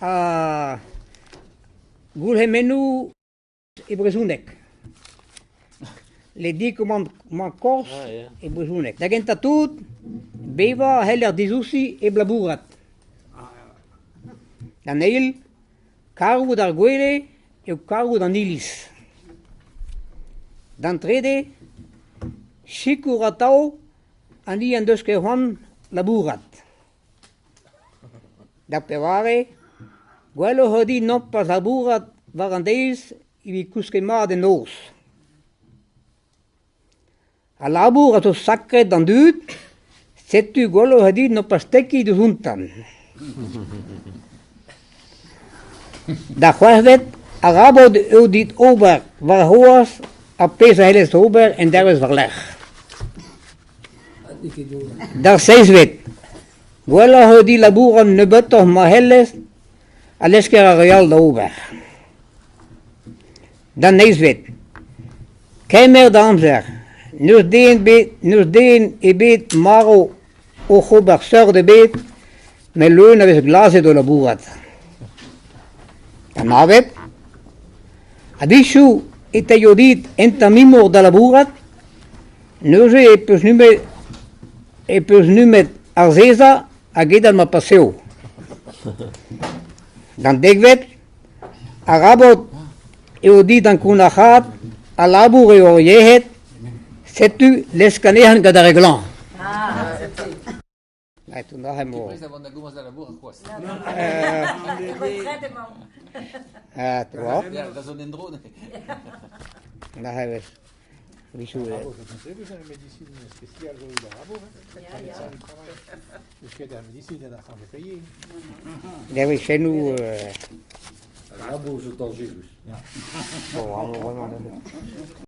Ha gourc'hemennoù e brezhoneg. Les dix commandements corse e brezhoneg. Da gentañ tout, bevañ a c'heller disoursi hep labourat. D'an eil, karout ar gwele eo karout an iliz. D'an trede, sikour atav an hini en deus ket c'hoant labourat. D'ar pevare, gwelloc'h eo din nompas labourat war an deiz evit kousket mat en noz. Al labour a zo sakret d'an dud, setu gwelloc'h eo din nompas stekiñ deus outañ. D'ar c'hwec'hvet, arabat eo dit ober warc'hoazh ar pezh a c'hellez ober en devezh war-lerc'h. D'ar seizhvet, gwelloc'h eo dit labourat nebeutoc'h ma c'hellez ha leuskel ar re all da ober. D'an eizhvet, kemer da amzer, n'eus den ebet n'eus den ebet marv oc'h ober seurt ebet met leun a vez glazet o labourat. D'an navet, a-wechoù e teuio dit un tamm imor da labourat, neuze e peus nemet e peus nemet azezañ ha gedal ma paseo. D'an dekvet, Arabat eo dit ankounac'haat al labour eo hor yec'hed, setu lesk anezhañ gant ar re glañv. Dervezhennoù Al labour zo dañjerus. Bon,